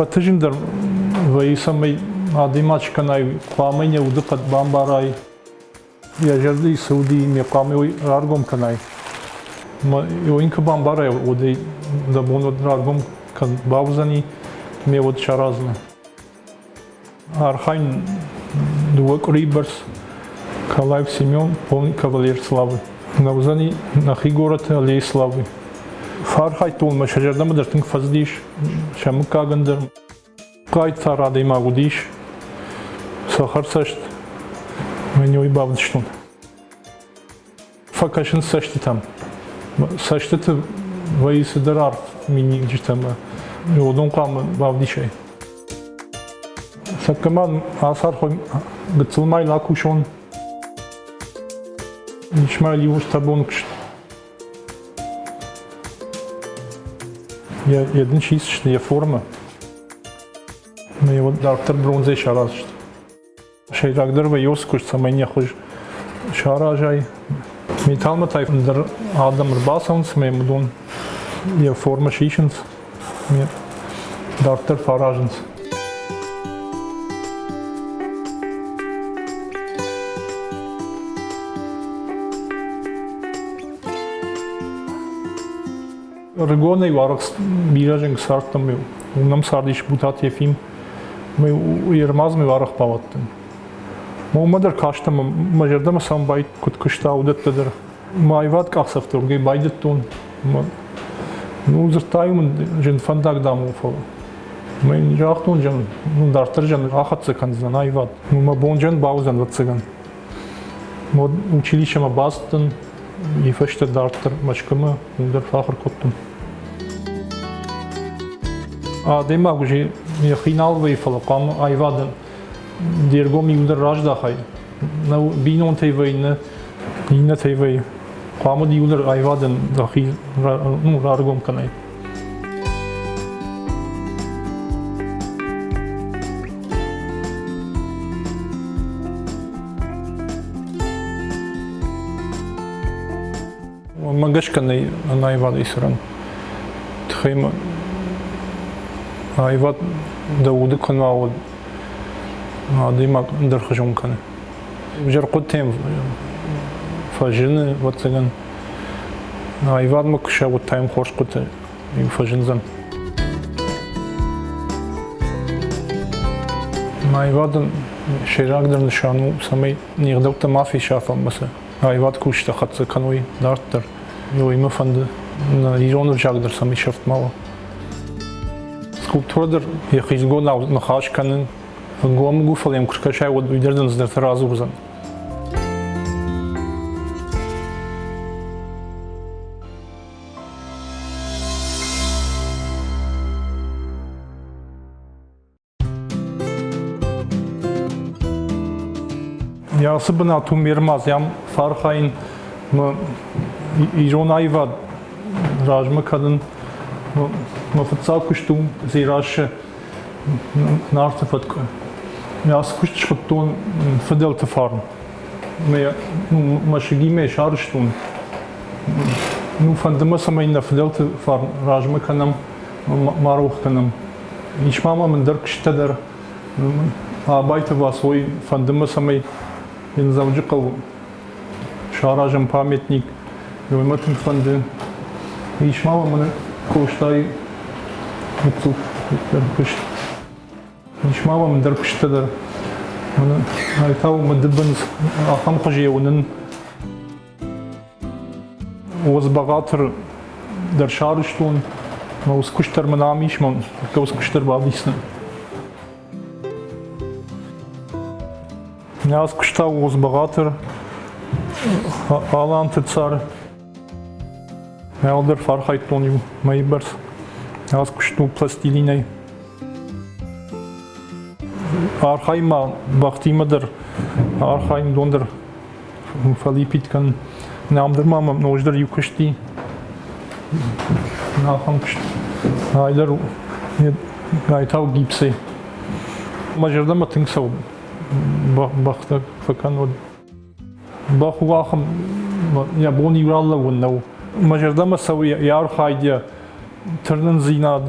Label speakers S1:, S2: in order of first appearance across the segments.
S1: Ӕппӕты зындӕр вӕййы, цӕмӕй адӕймаджы скӕнай, хъуамӕ йын йӕ удыхъӕд бамбарай, йӕ зӕрдӕйы цы уыди, ме хъуамӕ уый раргом кӕнай. Ӕмӕ йын куы бамбарай, уӕд ӕй дӕ бон уӕд раргом кӕн бауыдзӕни, ме уӕд сараздзынӕ. Архайын дыууӕ къуырийы бӕрц Калаев Семен, полный кавалер славы. Нӕ уыдзӕни нӕхи горӕты аллейы славы. Фӕархайдтон мӕ сӕ зӕрдӕмӕ дӕр тынг фӕцыдис, сӕ мыггагӕн дӕр. Хъайтар адӕймаг уыдис, цӕхӕрцӕст, мӕн уый бавдыстон. Фӕкӕсынц цӕстытӕм. Цӕстыты вӕййы цыдӕр арф миниуджытӕ ӕмӕ уыдон хъуамӕ бавдисай. Цӕккӕ ацархой гыццыл ма йыл акусон. Ис ма иу ӕртӕ куыст. Йӕ дын сисдзысты йӕ формӕ. Ӕмӕ йӕ дарддӕр бронзӕй сараздзысты. Сӕйрагдӕр вӕййы уыцы куыст, цӕмӕй не хуыз саразай. Металлмӕ та ӕндӕр адӕм ӕрбацӕуынц ӕмӕ уыдон йӕ формӕ сисынц, дарддӕр фӕаразынц. Ӕрыгонӕй уаргъ бирӕ зынг цардтӕн уым цардис Бутаты Ефим. Ермазмӕ уаргъ бауадтӕн. Уымӕ дӕр кастӕн, мӕ зӕрдӕмӕ сӕм куыд куыста, уыдӕттӕ дӕр. Мӕ аивад къахдзӕфтӕ уырдыгӕй байдыдтон. Ну, дзырдта-иу мын, зын фӕндаг, дам, у, фӕлӕ. Мӕ йын загътон, зӕгъын, ну, дарддӕр зӕгъын, ахӕццӕ кӕндзынӕн аивад. Ну, мӕ бонджын бауыдзӕн, ӕвӕццӕгӕн. Уӕд училищемӕ бацыдтӕн, и фӕстӕ дарддӕр Мӕскуымӕ уым дӕр фӕахуыр кодтон. Адӕймаг уже йӕхи нал вӕййы, фӕлӕ хъуамӕ аивадӕн де ргом иуылдӕр раздахай. Нӕ бинонтӕй вӕййы, нӕ иннӕтӕй вӕййы. Хъуамӕ иуылдӕр аивадӕн дӕхи ну, раргом кӕнай. Уымӕ гӕсгӕ нӕй аивадӕй цӕрӕн. Тыххӕй ма аивад дӕ уды куы нӕ уӕд адӕймаг ӕндӕрхуызон кӕны. Ӕвзӕр хъуыдытӕм фӕзыны, ӕвӕццӕгӕн. Аивадмӕ куы сӕ та йӕм хорз хъуыдытӕ фӕзындзӕн. Аивадӕн сӕйрагдӕр нысан у, цӕмӕй не гъдӕуттӕ ма фесафӕм ӕмӕ сӕ аивад кусджытӕ хӕццӕ кӕной дарддӕр. Уый мӕ фӕнды, нӕ ирон ӕвзаг дӕр цӕмӕй сӕфт ма уа. Скульптурӕ дӕр йӕхицгонау ныхас кӕны, гомыг у, фӕлӕ йӕм куы скӕсай, уӕд уый дӕр дын цыдӕртӕ радзурдзӕн. Ацы бынат у ме рмадз, ам фӕархайын мӕ ирон аивад размӕ кӕнын. Мӕ фыццаг куыст у Дзерассӕ Нарты фӕткъуы. Ацы куыст схуыдтон фыдӕлты фарн. Мӕ мӕсыгимӕ сарӕзтон. Ну, фӕнды мӕ, цӕмӕй нӕ фыдӕлты фарн размӕ кӕнӕм, ма рох кӕнӕм. Ис ма мӕм ӕндӕр куыстытӕ дӕр. Абайты Васойы фӕнды мӕ, цӕмӕй йын Дзӕуджыхъӕуы саразӕм памятник. Уый мӕ тынг фӕнды. Ис ма мӕм Къостайы гыццыл куыст. Ис ма мӕм ӕндӕр куыстытӕ дӕр. Ай та у мыдыбындз, ахӕм хуызы йӕ уынын. Озбӕгъатыр дӕр сарӕзтон. Мӕ уыцы куыст дӕр мын ам ис, мӕ уыцы куыст дӕр бавдисдзынӕн. Ӕз куыста Озбӕгъатыр, Аланты цар. Ӕлдӕр фӕархайдтон иу мӕйы бӕрц. Ӕз куыстон пластилинӕй. Архайын ма бӕхтимӕ дӕр, архайын дон дӕр фӕлипит кӕнын. Ам дӕр ма мӕм ноджыдӕр иу куыст и. Ахӕм куыст. Ай дӕр гайтау гипсӕй. Мӕ зӕрдӕмӕ тынг цӕуы бӕхтӕ фӕкӕнод. Бӕх у ахӕм, йӕ бон иу ралӕууын нӕу. Мӕ зӕрдӕмӕ цӕуы йӕ архайд, йӕ тырнындзинад.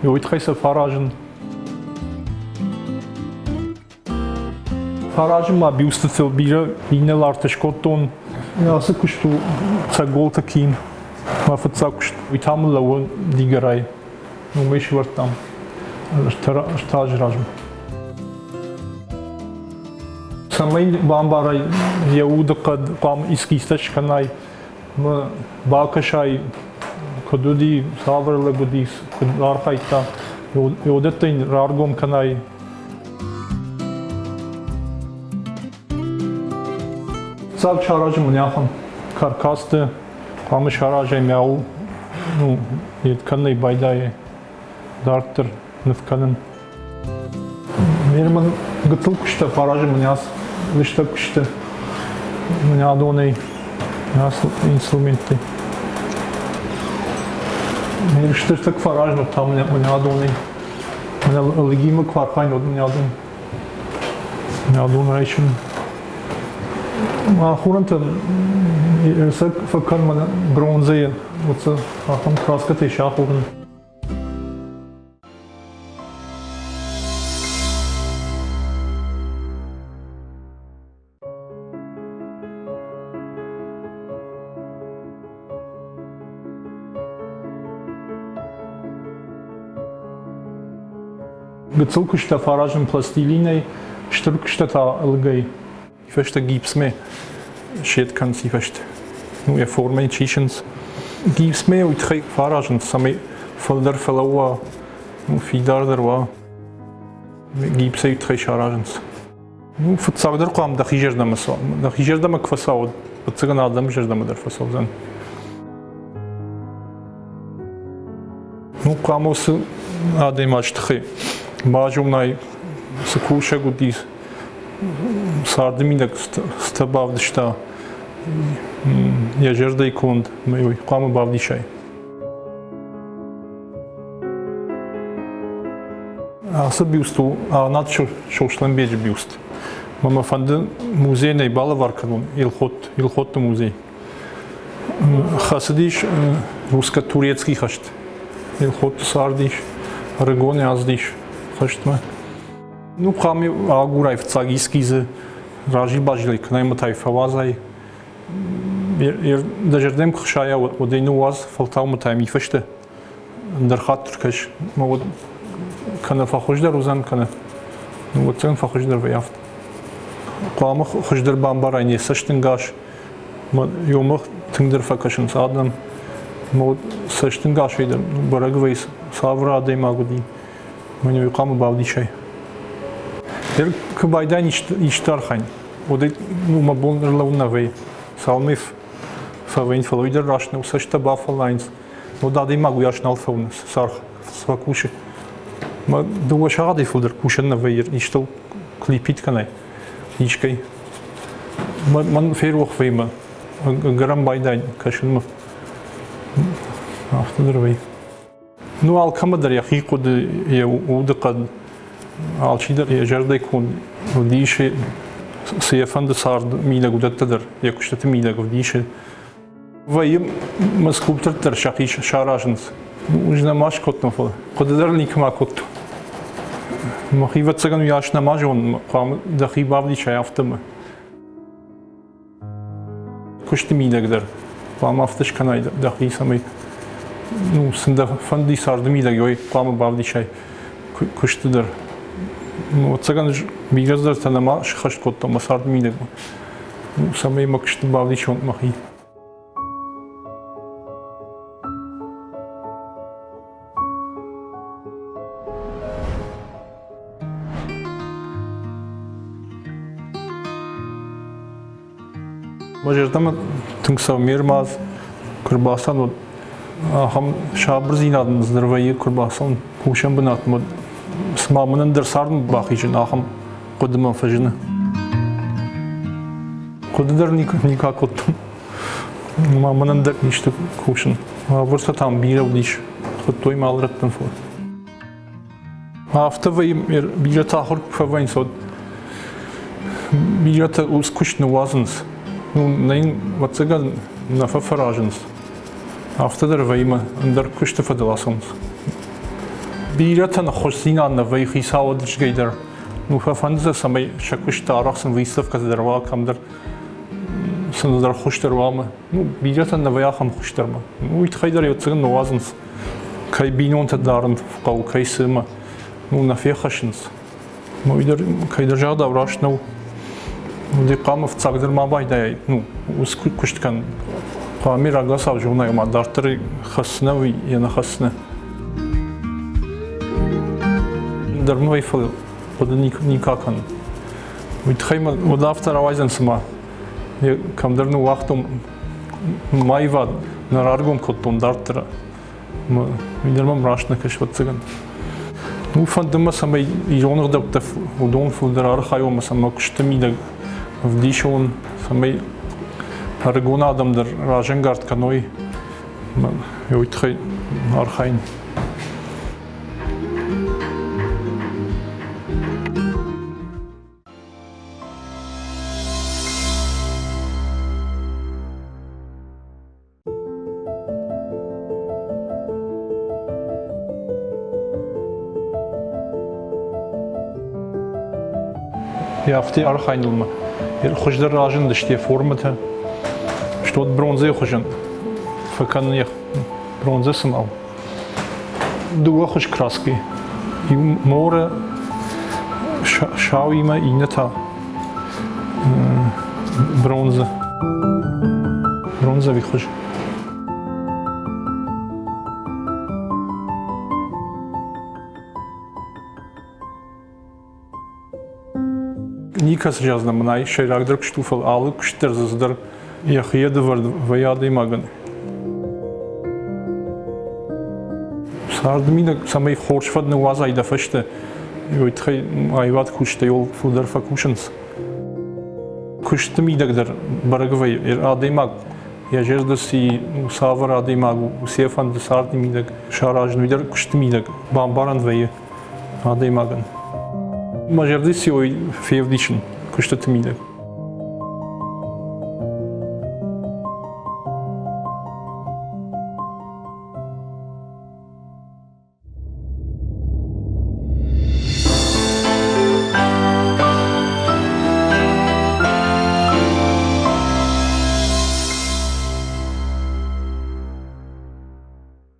S1: Уый тыххӕй сӕ фӕразын. Фӕразын ма бюстытыл бирӕ инӕларты скодтон. Ацы куыст у Цӕголты Ким. Мӕ фыццаг куыст. Уый та мын лӕууы Дигорайы. Уымӕй сӕвӕрдтам ӕртӕ азы размӕ. Цӕмӕй бамбарай йӕ удыхъӕд, хъуамӕ эскизтӕ скӕнай, бакӕсай, куыд уыди, цавӕр лӕг уыди, куыд архайдта, уыдӕттӕ йын раргом кӕнай. Цард саразын мын ахӕм каркасты хъуамӕ саразӕм ау, ну, йед кӕнынӕй байдайы дарддӕр ныв кӕнын. Ныр мын гыццыл куыстӕ фӕразын мын ацы лыстӕг куысты мын адонӕй ацы инструменттӕй. Ныр стыртӕ куы фӕразын, та мын адонӕй. Мӕнӕ лыгимӕ куы архайын, уӕд мын адон адон райсын. Ахорӕнтӕ сӕ фӕкӕн мӕнӕ бронзӕйы уыцы ахӕм краскӕтӕй сахорын. Гыццыл куыстӕ фӕаразын пластилинӕй, стыр куыстӕ та лыгӕй. Фӕстӕ гипсмӕ сед кӕнынц фӕстӕ. Ну, йӕ формӕ йын сисынц. Гипсмӕ уый тыххӕй фӕаразынц, цӕмӕй фылдӕр фӕлӕууа, ну, фидардӕр уа. Гипсӕй тыххӕй саразынц. Ну, фыццагдӕр хъуамӕ дӕхи зӕрдӕмӕ цӕуа. Дӕхи зӕрдӕмӕ куы фӕцӕуа, ӕвӕццӕгӕн адӕмы зӕрдӕмӕ дӕр фӕцӕудзӕн. Ну, хъуамӕ уыцы адӕймаджы тыххӕй базонай, цы кусӕг уыди, царды мидӕг цытӕ бавдыста, йӕ зӕрдӕйы конд, уый хъуамӕ бавдисай. Ацы бюст у Агънат Сослӕнбеджы бюст. Мӕ мӕ фӕнды музей нӕй балӕвар кӕнон Елхот, Елхотты музей. Хӕцыдис русско-турецкий хӕст. Елхотты цардис, ӕрыгонӕй ацыдис хӕстмӕ. Ну, хъуамӕ агурай фыццаг эскизы, разил-базилӕй кӕнай ӕмӕ та фӕуадзай. Дӕ зӕрдӕм куы хсайа, уӕд ӕй ныууадз, фӕлтау ма та мифӕстӕ ӕндӕр хатт ӕркӕс. Мӕ уӕд кӕнӕ фӕхуыздӕр уыдзӕн, кӕнӕ ӕвӕццӕгӕн фӕхуыздӕр вӕййы афтӕ. Хъуамӕ хуыздӕр бамбарай не цӕстӕнгас, ёмӕ тынгдӕр фӕкӕсынц адӕм. Мӕ уӕд цӕстӕнгасӕй дӕр бӕрӕг вӕййы, цавӕр адӕймаг уыди. Мӕн уый хъуамӕ бавдисай. Ныр куы байдайын исты архайын, уӕд ну, мӕ бон ӕрлӕууын нӕ вӕййы. Цалынмӕ фӕвӕййын, фӕлӕ уый дӕр раст нӕу, цӕстӕ бафӕллайынц. Уӕд адӕймаг уыйас нал фӕуыны, цы фӕкусы. Мӕ дыууӕ сахатӕй фылдӕр кусӕн нӕ вӕййы, истыл клипит кӕнай искӕй. Мӕн ферох вӕййы мӕ ӕгӕрӕн байдайын кӕсынмӕ. Афтӕ дӕр вӕййы. Ну, алкӕмӕ дӕр йӕхи хъуыды, йӕ удыхъӕд, алчидӕр йӕ зӕрдӕйы конд ӕвдисы, цы йӕ фӕнды цард мидӕг, уыдӕттӕ дӕр йӕ куыстыты мидӕг ӕвдисы. Вӕййы мӕ скульптортӕ дӕр сӕхи саразынц. Ӕз нӕма скодтон, фӕлӕ хъуыды дӕр никӕмӕ кодтон. Мӕхи, ӕвӕццӕгӕн, уыйас нӕма зонын, хъуамӕ дӕхи бавдисай афтӕмӕй. Куысты мидӕг дӕр хъуамӕ афтӕ скӕнай дӕхи, цӕмӕй ну, сын дӕ фӕнди царды мидӕг ой хъуамӕ бавдисай куысты дӕр. Ну, ӕцӕгӕн бирӕ цыдӕртӕ нӕма схӕст кодтон мӕ царды мидӕг, ну, цӕмӕй мӕ куысты бавдисон мӕхи. Мӕ зӕрдӕмӕ тынг цӕуы ме рмадз, куы рбацӕуын, уӕд ахӕм сабырдзинад мын ныр вӕййы, куы рбацӕуын кусӕн бынатмӕ, цыма мын ӕндӕр цардмӕ бахизын, ахӕм хъуыды мӕм фӕзыны. Хъуыды дӕр никуы акодтон. Ма мӕн ӕндӕр исты кусын. Уавӕртӕ там бирӕ уыдис, хуыдтой мӕ алы рӕттӕм фӕлӕ. Афтӕ вӕййы, бирӕтӕ ахуыр куы фӕвӕййынц, уӕд бирӕтӕ ус куыст ныууадзынц. Ну, нӕ йын, ӕвӕццӕгӕн, нӕ фӕфӕразынц. Афтӕ дӕр вӕййы ӕмӕ ӕндӕр куысты фӕдыл ацӕуынц. Бирӕтӕн ӕххуысдзинад нӕ вӕййы хицауадырдыгӕй дӕр. Ну, фӕфӕнды, цӕмӕй сӕ куысты арӕх сын выставкӕтӕ дӕр уа, кӕмдӕр сын дӕр хуыздӕр уа ӕмӕ ну, бирӕтӕн нӕ вӕййы ахӕм хуыздӕрмӕ. Уый тыххӕй дӕр ӕвӕццӕгӕн ныууадзынц, кӕй бинонтӕ дарын хъӕуы, кӕй цы ӕмӕ ну, нӕ феххӕссынц. Уый дӕр кӕйдӕр загъдау раст нӕу. Уый хъуамӕ фыццагдӕр ма байдайай, ну, уыцы куыст кӕн. Хъуамӕ рагацау зонай, ома дарддӕр хӕссынӕ уый йӕ нӕ хӕссынӕ. Дӕр мӕ хъуыды никӕ кӕнын. Уый тыххӕй мӕ уӕд афтӕ рауайдзӕн, цыма кӕмдӕр ныууагътон мӕ аивад, нӕ раргом кодтон дарддӕр. Уый дӕр мӕм раст нӕ кӕсы, ӕвӕццӕгӕн. Ну, фӕнды мӕ, цӕмӕй ирон ӕгъдӕуттӕ уыдон фылдӕр архайон ӕмӕ сӕ мӕ куысты мидӕг ӕвдисон, цӕмӕй ӕрыгон адӕм дӕр разӕнгард кӕной. Уый тыххӕй архайын. Афтӕ архайыныл ма хуыздӕр разындысты йӕ формӕтӕ. Стод бронзӕйы хуызӕн фӕкӕнын йӕ бронзӕ цыма у. Дыууӕ хуыз краски. Иу моры сауимӕ, иннӕ та бронзӕ. Бронзовый хуыз. Никӕцы зӕгъдзынӕн мӕнӕй сӕйрагдӕр куыст у, фӕлӕ алы куыст дӕр дзы цыдӕр йӕхи ӕдӕвӕрд вӕййы адӕймагӕн. Царды мидӕг цӕмӕй хорз фӕд ныууадзай дӕ фӕстӕ, уый тыххӕй аивад кусджытӕ иуыл фылдӕр фӕкусынц. Куысты мидӕг дӕр бӕрӕг вӕййы, адӕймаг йӕ зӕрдӕ цы цавӕр адӕймаг у, цы йӕ фӕнды царды мидӕг саразын, уый дӕр куысты мидӕг бамбарӕн вӕййы адӕймагӕн. Мӕ зӕрды цы февдисын куыстыты мидӕг.